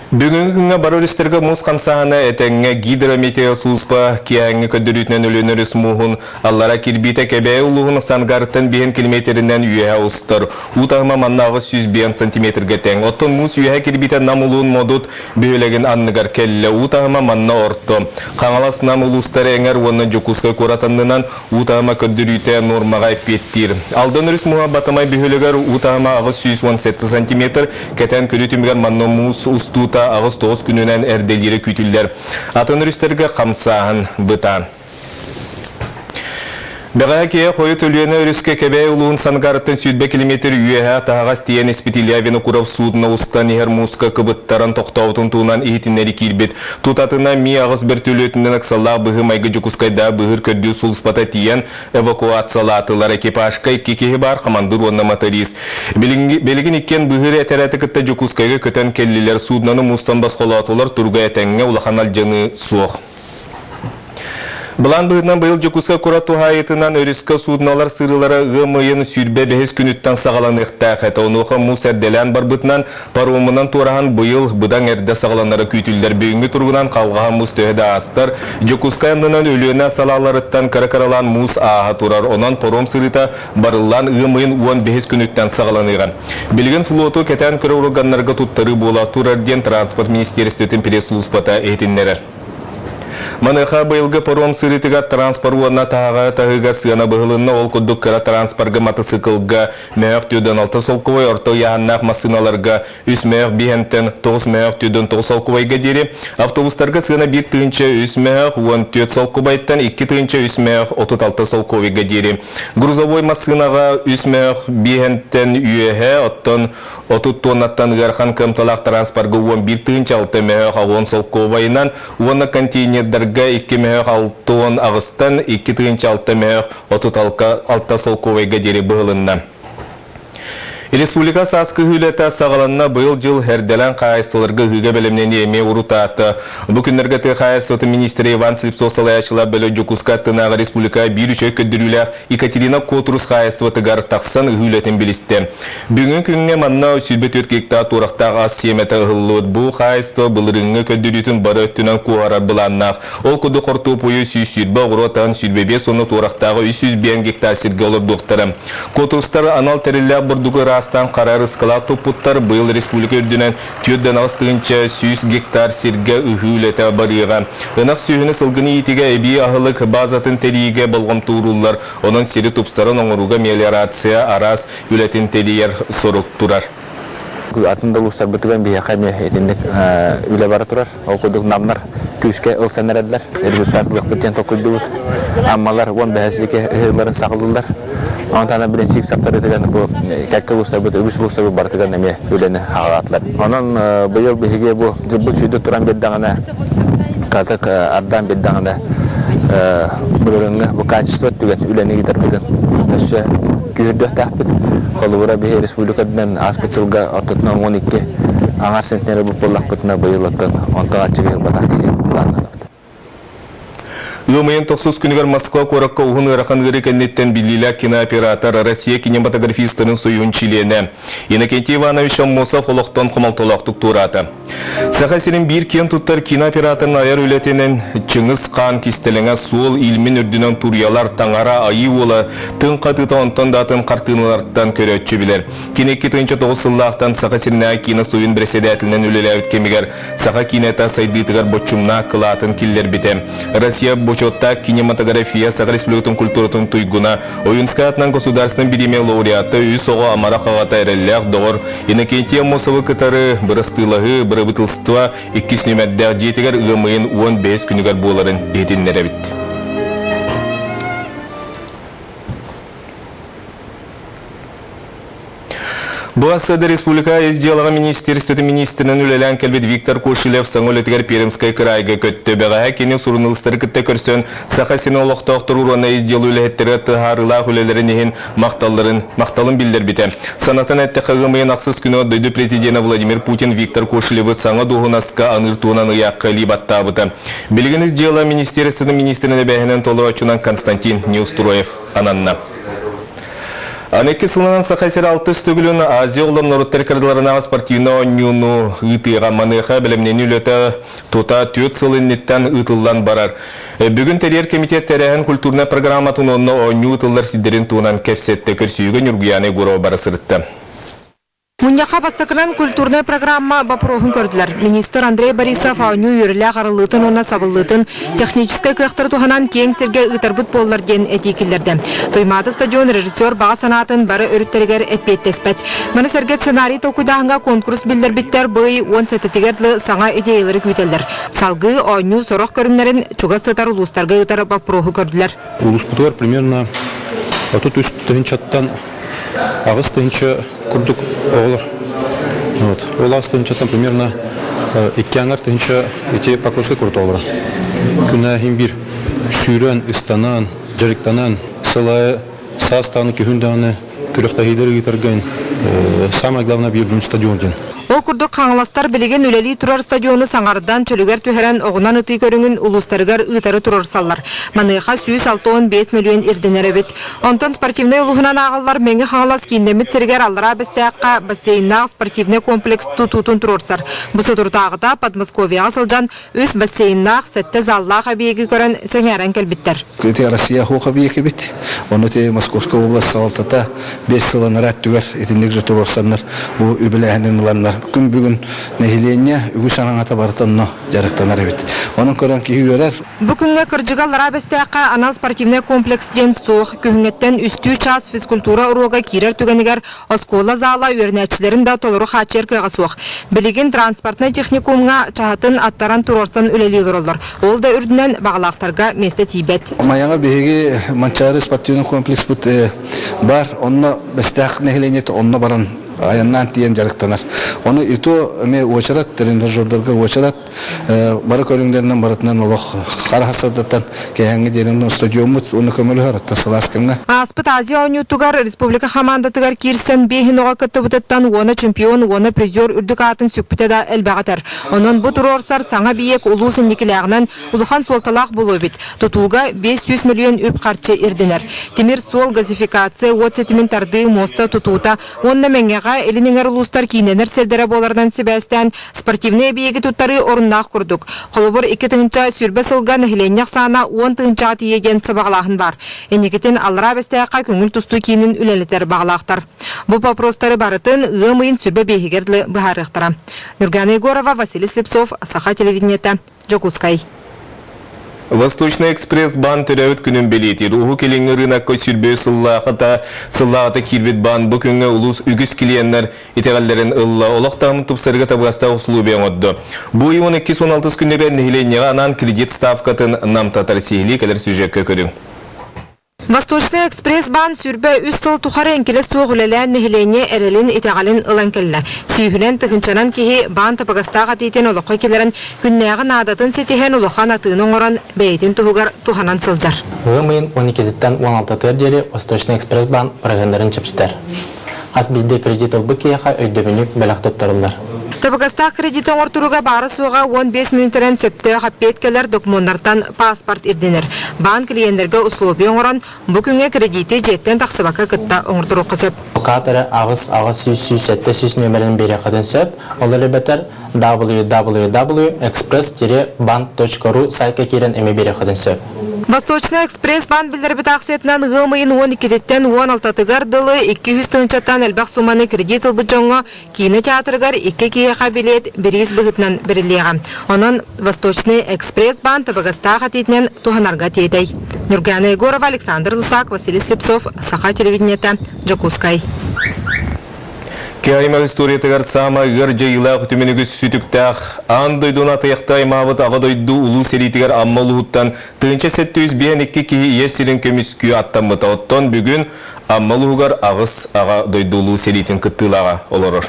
Бүгүҥҥү күҥҥэ бары өрүстэргэ муус хамсааһына этэҥҥэ гидрометеосулууспа киэһээҥҥи көрдөрүүтүнэн Өлүөнэ өрүс мууһун аллара кирбиитэ Кэбээйи улууһун Сангарыттан биһэн километринэн үөһэ устар. Уу таһыма манна 805 сантиметрга тэҥ. Оттон муус үөһэ кирбиитэ Нам улуун Модут бөһүөлэгин анныгар кэллэ. Уу таһыма манна орто. Хаҥалас Нам улуустара эҥэр уонна Дьокуускай куорат аннынан Уу таһыма көрдөрүүтэ нуормаҕа эппиэттиир. Алдан өрүс мууһа Батамай бөһүөлэгэр уу таһыма 817 сантиметр, кэтэн көрүү түмүгэр манна муус устуута 8-9 күнүнэн эрдэлиирэ күүтүллэр. Атын өрүстэргэ хамсааһын бытаан. Бэҕэһээ киэһэ хойут Өлүөнэ өрүскэ Кэбээйи улууһун Сангарыттан 20 километр үөһэ таһаҕас тиийэн испит Илья Винокуров суудуна устан иһэр мууска кыбыттаран тохтообутун туһунан иһитиннэрии киирбит. Тутатына Ми-аҕыс бөртөлүөтүнэн ыксаллаах быһыы-майгы Дьокуускайдааҕы быыһыыр-көрдүүр сулууспата тиийэн эвакуациялаатылар. Экипажка икки киһи баар, хамандыыр уонна моторист. Билигин иккиэн быыһыыр этэрээти кытта Дьокуускайга көтөн кэллилэр. Судноны муустан босхолоотулар, туруга этэҥҥэ, улахан алдьаныы суох. Былаан быһыытынан быйыл Дьокуускай куорат туһаайыытынан өрүскэ суднолар сырыылара ыам ыйын 25 күнүттэн саҕаланыахтаах этэ. Онуоха муус эрдэлээн барбытынан, паромунан туораһан быйыл быдаҥ эрдэ саҕаланара күүтүллэр. Бүгүҥҥү туругунан халҕаһа муус төһө да аастар, Дьокуускай аннынан Өлүөнэ салааларыттан кыра-кыралаан муус ааһа турар. Онон паром сырыыта барыллаан ыам ыйын 15 күнүттэн саҕаланыаҕа. Билигин флоту кэтээн көрөр органнарга туттарыы буола турар диэн транспорт министиэристибэтин пресс-сулууспата иһитиннэрэр. Маныаха быйылгы паром сырыытыгар транспорт уонна таһаҕаһы таһыыга сыана быһылынна. Ол курдук кыра транспорга матасыыкылга мөһөөх түөрдэн алта солкуобай, орто ыйааһыннаах массыыналарга үс мөһөөх биһэнтэн тоҕус мөһөөх түөрдэн тоҕус солкуобайга диэри, автобустарга сыана 1 300 мөһөөх 14 солкуобайтан 2 300 мөһөөх 36 солкуобайга диэри. Грузовой массыынаҕа үс мөһөөх биһэнтэн үөһэ, оттон 30 туоннаттан ыарахан кыамталаах транспорга 11 600 мөһөөх 10 солкуобайынан уонна контейнердарга 2 мөһөөх 68-тан 2 600 мөһөөх 36 солкуобайга диэри быһылынна. Республика сааскы үлэтэ саҕаланна. Быйыл дьыл эрдэлээн хаһаайыстыбаларга ыһыыга бэлэмнэнии эмиэ урутаата. Бу күннэргэ тыа хаһаайыстыбатын министрэ Иван Слепцов салайааччылаах бөлөх Дьокуускай аттынааҕы республика биир үчүгэй көрдөрүүлээх Екатерина Котрус хаһаайыстыбатыгар тахсан ыһыы үлэтин билистэ. Бүгүҥҥү күҥҥэ манна 24 гектар туорахтаах ас сиэмэтэ ыһыллыбыт. Бу хаһаайыстыба былырыыҥҥы көрдөрүүтүн бары өттүнэн куоһарар былааннаах. Ол курдук хортуоппуйу 120, оҕуруот аһын 25 уонна туорахтааҕы 305 гектар сиргэ олордуохтара. Котрустар анал тэриллээх бурдугу ыраастаан хара ырыскалаах туппуттар. Быйыл республика үрдүнэн 4100 гектар сиргэ ыһыы үлэтэ барыаҕа. Ынах сүөһүнү сылгыны иитиигэ эбии аһылык базатын тэрийиигэ болҕомто ууруллар. Онон сири тупсаран оҥорууга мелиорация араас үлэтин тэрийэр сорук турар. Атын да улуустарбытыгар биһиэхэ эмиэ итинник үлэ бара турар. Ол курдук намнар күүскэ ылсан эрэллэр. Результат ылыахпыт диэн толкуйдуубут. Аммалар уон бэһис ыһыыларын саҕалыыллар. Онтон биринсик саптарытыгар бу кэккэ улуустарбыт, үгүс улуустарбыт барытыгар эмиэ үлэни хаалаатылар. Онон быйыл биһиги бу дьылбыт сүүрдэ туран биэрдэҕинэ, катык ардаан биэрдэҕинэ былырыҥҥы бу качество өттүгэр үлэни ыытарбытын өссө күүһүрдүөхтээхпит. Холобура, биһи республика үрдүнэн ааспыт сылга ортотунан 12 аҥар центнер ылбыт буоллахпытына, быйыл оттон онтон аччыгый ылбатах киһи былааннанабыт. Ыам ыйын тохсус күнүгэр Москва куоракка уһун ыарахан ыарыы кэнниттэн биллиилээх кинооператор, Россия кинематографистарын союһун чилиэнэ Иннокентий Иванович Аммосов олохтон хомолтолоохтук туораата. Саха сирин биир киэн туттар кинооператорын айар үлэтинэн Чыҥыс Хаан кистэлэҥэ суол илмин үрдүнэн туруйалар таҥара айыы уола тыҥ хатыыта онтон да атын хартыыналартан көрөөччү билэр. Кини 2009 сыллаахтан Саха сиринээҕи киинэ союһун бэрэссэдээтэлинэн үлэлээбит кэмигэр саха киинэтэ сайдыытыгар боччумнаах кылаатын киллэрбитэ. Россия бочуоттаах кинематография Саха Республикатын культуратын туйгуна, Ойуунскай аатынан государственнай бириэмийэ лауреата, үс оҕо амарах аҕата эрэллээх доҕор Иннокентий Аммосовы кытары бырастыылаһыы бырабыыталыстыба иккис нүөмэрдээх дьиэтигэр ыам ыйын 15 күнүгэр буоларын иһитиннэрэбит. Бу АСД республика ис дьыалаҕа министерствотын министринэн үлэлээн кэлбит Виктор Кошелев саҥа үлэтигэр Пермскай кыраайга көттө. Бэҕэһээ кини суруналыыстары кытта көрсөн Саха сирин олохтоохтору уонна ис дьыала үлэһиттэрэ таһаарыылаах үлэлэрин иһин махталларын, махталын биллэрбитэ. Санатан эттэххэ, ыам ыйын ахсыс күнү дойду президенэ Владимир Путин Виктор Кошелевы саҥа дуоһунаска аныыр туһунан ыйаахха илии баттаабыта. Билигин ис дьыала министерствотын министрин эбээһинэн толорооччунан Константин Неустроев ананна. Аны икки сылынан Саха сирэ алтыс төгүлүн Азия оҕолор норуоттар кырдаларынааҕы спортивнай оонньууну ыытыаҕа. Маныаха бэлэмнэнии үлэтэ тута түөрт сыл инниттэн ыытыллан барар. Бүгүн тэрийэр комитет тэрээһин культурнай программатын уонна оонньуу ыытыллар сирдэрин туһунан кэпсэттэ. Көрсүһүүгэ Ньургуйаана Егорова бара сырытта. Мунньахха бастакынан культурнай программа боппуруоһун көрдүлэр. Министр Андрей Борисов оонньуу үөрүүлээх арыллыытын уонна сабыллыытын техническэй кыахтары туһанан киэҥ сиргэ ыытарбыт буоллар диэн этии киллэрдэ. Туймаада стадион режиссер баҕа санаатын бары өрүттэригэр эппиэттэспэт. Маны сэргэ сценарий толкуйдааһыҥҥа конкурс биллэрбиттэр бу ый уон сэтэтигэр дылы саҥа идеялары күүтэллэр. Салгыы оонньуу сорох көрүҥнэрин чугас сытар улуустарга ыытар боппуруоһу көрдүлэр. Улууспутугар примерно 33 тыһыынчаттан 8 тыһыынча курдук оҕолор. Вот. Ол 8 тыһыынчаттан примерно 2,5 тыһыынча ити Покровскай курдук оҕолоро. Күнээһин биир сүүрэн, ыстанан, дьарыктанан, сыл саас даҕаны, күһүн даҕаны күрэхтэһиилэр ыытарга самое главное объявлен стадион диэн. Ол курдук хаҥаластар билигин үлэлии турар стадиону саҥардан, чөлүгэр түһэрэн оҕунан ытыы көрүҥүн улуустарыгар ыытары туруорсаллар. Маныаха 165 мөлүйүөн ирдэнэр эбит. Онтон спортивнай улууһунан ааҕыллар Мэҥэ Хаҥалас кииннэммит сиригэр Аллараа Бэстээххэ бассейннаах спортивнай комплекс тутуутун туруорсар. Бу соторутааҕыта Подмосковьеҕа сылдьан үс бассейннаах, сэттэ заллаах эбийиэги көрөн сэҥээрэн кэлбиттэр. Ити Россия суох эбийиэкибит. Ону ити Московскай область салалтата 5 сыл анараа өттүгэр итинник же туруорсаннар бу үбүлээһинин ыланнар күн бүгүн нэһилиэнньэ үгүс араҥата барыта онно дьарыктанар эбит. Онон көрөн киһи үөрэр. Бу күҥҥэ кырдьыга Аллараа Бэстээххэ анал спортивнай комплекс диэн суох. Күһүҥҥэттэн үстүү чаас физкультура уруога киирэр түгэнигэр оскуола зала үөрэнээччилэрин да толору хааччыйар кыаҕа суох. Билигин транспортнай техникумҥа чаһытын аттаран туруорсан үлэлии олороллор. Ол да үрдүнэн баҕалаахтарга миэстэ тиийбэт. Майаҕа биһиги Манчаары спортивный комплекспыт бар, онно Бэстээх нэһилиэнньэтэ онно баран айаннаан тиийэн дьарыктанар. Ону и то эмиэ уочарат, тренажердарга уочарат, бары көрүҥнэринэн барытынан олох хара сырдатан кэһээҥҥи диэн стадиоммут уонна көмөлөһөр оттон сылаас кэмҥэ. Ааспыт Азия оонньуутугар республика хамаандатыгар киирсэн биэһин оҕо кыттыбытыттан уона чемпион, уона призер үрдүк аатын сүкпүтэ да элбэҕи этэр. Онон бу туруорсар саҥа эбийиэк улуус инникилээҕинэн улахан суолталаах буолуо эбит. Тутууга 500 мөлүйүөн үп-харчы ирдэнэр. Тимир суол, газификация, уот ситимин тардыы, муоста тутуута уонна Мэҥэҕэ, Илин Эҥэр улуустар кииннэнэр сирдэрэ буоларынан сибээстээн Спортивнай эбийиэги туттарыы оруннаах курдук. Холобур, 2020 сылга нэһилиэнньэ ахсаана 10 тыһыынчаҕа тиийэ диэн сабаҕалааһын баар. Инникитин Аллараа Бэстээххэ көҥүл тустуу киинин үлэлэтэр баҕалаахтар. Бу боппуруостары барытын ыам ыйын сүбэ биэһигэр дылы быһаарыахтара. Нюргана Егорова, Василий Слепцов, Саха телевидениета, Дьокуускай. Восточный экспресс баан төрөөбүт күнүн бэлиэтиир. Уһук Илиҥҥи ырыынакка сүүрбэ сыллааҕыта сыллааҕыта киирбит баан бу күҥҥэ улуус үгүс клиеннэр итэҕэллэрин ылла, олох таһымын тупсарыга табыгастаах усулуобуйа оҥордо. Бу ый 12-16 күннэригэр нэһилиэнньэҕэ анаан кредит ставкатын намтатар сиһилии кэлэр сюжекка көрүҥ. Восточный экспресс баан 23 сыл тухары эҥкилэ суох үлэлээн нэһилиэнньэ эрэлин, итэҕэлин ылан кэллэ. Сүүһүнэн, тыһыынчанан киһи баан табыгастаах этиитин олоххо киллэрэн, күннээҕи наадатын ситиһэн, улахан атыыны оҥорон, бэйэтин туһугар туһанан сылдьар. Ыам ыйын 12-титтэн 16-тыгар диэри Восточный экспресс баан бырагыаннарын чэпчэтэр. Хас биирдии кредит ылбыт киһиэхэ өйдөбүнньүк бэлэх туттарыллар. Табыгастаах кредит оҥортууруга баара-суоҕа 15 мүнүүтэнэн сөптөөх эппиэт кэлэр докумуоннартан паспорт ирдэнэр. Баан клиеннэргэ условия оҥорон, бу күҥҥэ кредити дьиэттэн тахсыбакка кытта оҥорторуохха сөп. Локаторы 8 800 700 нүөмэрин биэриэххитин сөп. Ол эбэтэр www.express-bank.ru сайтка киирэн эмиэ биэриэххитин сөп. Восточный экспресс баан биллэрбит аахсыйатынан ыам ыйын 12-титтэн 16-тыгар дылы 200 тыһыынчаттан элбэх сумманы кредит ылбыт дьоҥҥо киинэ театрыгар икки киһиэхэ билиэт бириис быһыытынан бэриллиэҕэ. Онон Восточный экспресс баан табыгастаах этиитинэн туһанарга тиэтэй. Нюргана Егорова, Александр Лысак, Василий Слепцов, Саха телевидениета, Дьокуускай. Киаймал историятыгар саамай ыар дьайыылаах үтүмэн үгүс сүтүктээх аан дойдуну атыйахта аймаабыт Аҕа дойду улуу сэриитигэр Амма улууһуттан 1752 киһи ийэ сирин көмүскүү аттаммыта. Оттон бүгүн Амма улууһугар аҕыс Аҕа дойду улуу сэриитин кыттыылааҕа олорор.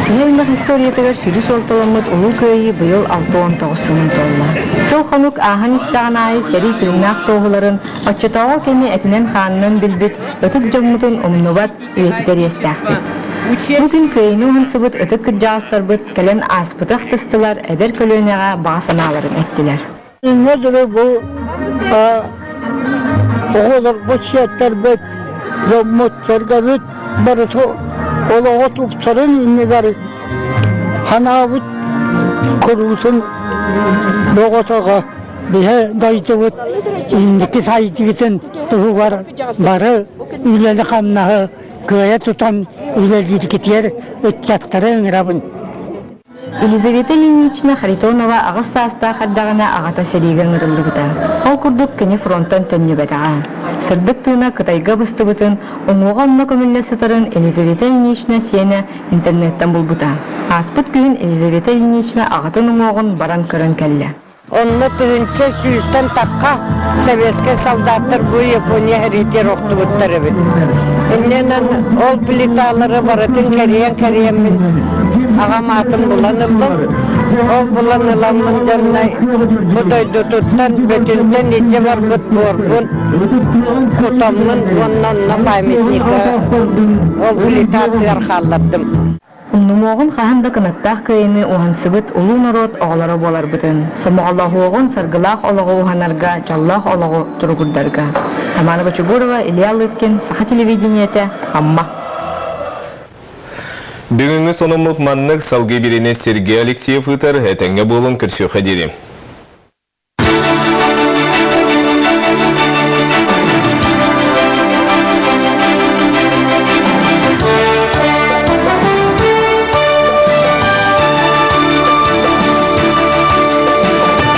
Ийэ историятыгар сүдү суолталаммыт Улуу Кыайыы быйыл 69 сылын туолла. Сыл-хонук ааһан истэҕин аайы сэрии тыыннаах туоһуларын, оччотооҕу кэми этинэн-хаанынан билбит ытык дьоммутун умнубат, үйэтитэр иэстээхпит. Бу күн Кыайыыны уһансыбыт ытык кырдьаҕастарбыт кэлэн ааспыты ахтыстылар, эдэр көлүөнэҕэ баҕа санааларын эттилэр. Инньэ дылы бу оҕолорбут, сиэттэрбит. Дьоммут-сэргэбит барыта олоҕо тупсарын иннигэр ханаабыт куруутун боҕотоҕо биһи дойдубут инники сайдыытын туһугар бары үлэни-хамнаһы кыайа тутан үлэлииргитигэр ыччаттары ыҥырабын. Елизавета Ильинична Харитонова аҕыс саастаах эрдэҕинэ аҕата сэриигэ ыҥырыллыбыта. Ол курдук кини фронтан төннүбэтэҕэ. Сырдык тыына Кытайга быстыбытын, уҥуоҕа онно көмүллэ сытарын Елизавета Ильинична сиэнэ интернеттэн булбута. Ааспыт күһүн Елизавета Ильинична аҕатын уҥуоҕун баран көрөн кэллэ. Онно тыһыынча сүүстэн тахха советскай солдаттар бу Япония сэриитигэр охтубуттар эбит. Иннинэн ол плиталары барытын кэрийэн-кэрийэммин аҕам аатын булан ыллым. Ол булан ыламмын дьонно бу дойдутуттан Бөтүнтэн илдьэ барбыт буорбун кутаммын уонна онно памятника ол плита аттыгар хааллардым. Умнумуоҕун хаһан да кынаттаах кыайыыны уһансыбыт улуу норуот оҕолоро буоларбытын, сомоҕолоһуоҕун саргылаах олоҕу уһанарга, дьоллоох олоҕу туругурдарга. Тамара Бочугурова, Илья Лыткин, Саха телевидениетэ, Амма. Бүгүҥҥү сонуммут маннык салгыы бириини Сергей Алексеев ыытар. Этэҥҥэ буолуҥ, көрсүөххэ диэри.